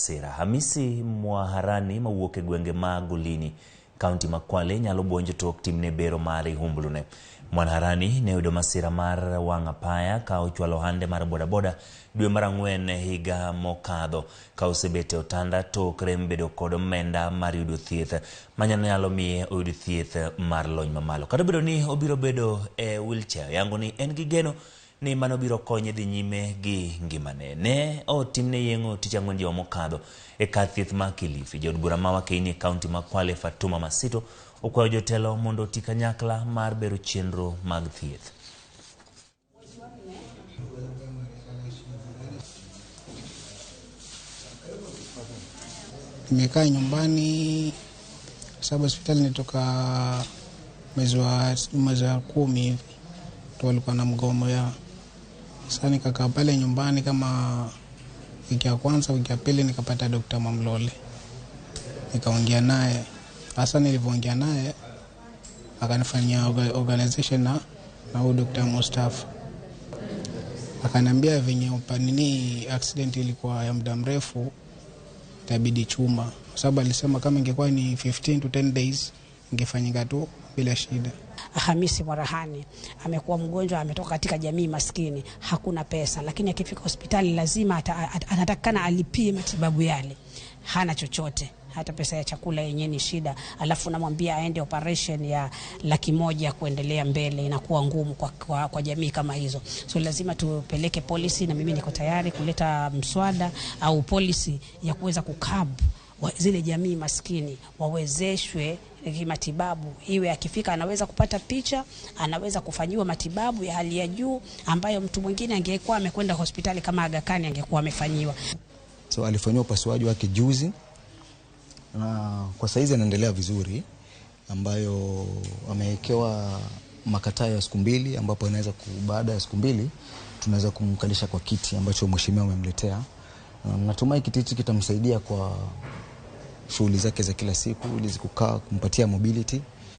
masira. Hamisi Mwaharani mawuok e gwenge ma Golini, kaunti ma Kwale nyalo buonjo tok timne bero mar ihumblune. Mwaharani ne oyudo masira mar wang' apaya ka ochwalo hande mar bodaboda dwe mar ang'wen higa mokadho ka osebet e otanda tok rem bedo kod omenda mar yudo thieth manyalo miye oyud thieth mar lony mamalo. Kata obedo ni obiro bedo e wheelchair, oyango ni en gi geno ni mano biro konye dhi nyime gi ngimane. Ne otimne yeng'o tich ang'wen juma mokadho e kar thieth ma Kilifi. Jaod bura ma Wakeini e kaunti ma Kwale Fatuma Masito okwayo jotelo mondo oti kanyakla mar bero chenro mag thieth. Nimekaa nyumbani sababu hospitali nitoka mwezi wa 10 hivi. Walikuwa na mgomo ya. Sasa nikakaa pale nyumbani kama wiki ya kwanza, wiki ya pili nikapata Dr. Mamlole. Nikaongea naye. Sasa nilipoongea naye akanifanyia organization na Dr. Mustafa. Akaniambia venye nini accident ilikuwa ya muda mrefu itabidi chuma. Kwa sababu alisema kama ingekuwa ni 15 to 10 days ingefanyika tu bila shida. Hamisi Mwarahani amekuwa mgonjwa, ametoka katika jamii maskini, hakuna pesa, lakini akifika hospitali lazima anatakana alipie matibabu yale. Hana chochote, hata pesa ya chakula yenyewe ni shida. Alafu namwambia aende operation ya 100,000 kuendelea mbele, inakuwa ngumu kwa jamii kama hizo. So lazima tupeleke policy, na mimi niko tayari kuleta mswada au policy ya kuweza kukab zile jamii maskini wawezeshwe matibabu, iwe akifika anaweza kupata picha, anaweza kufanyiwa matibabu ya hali ya juu ambayo mtu mwingine angekuwa amekwenda hospitali kama Aga Khan angekuwa amefanyiwa. So alifanyiwa upasuaji wake juzi na kwa saizi anaendelea vizuri, ambayo amewekewa makataa ya siku 2, ambapo anaweza baada ya siku 2 tunaweza kumkalisha kwa kiti ambacho mheshimiwa amemletea. Natumai kiti hichi kitamsaidia kwa shughuli zake za kila siku, ili kukaa, kumpatia mobility.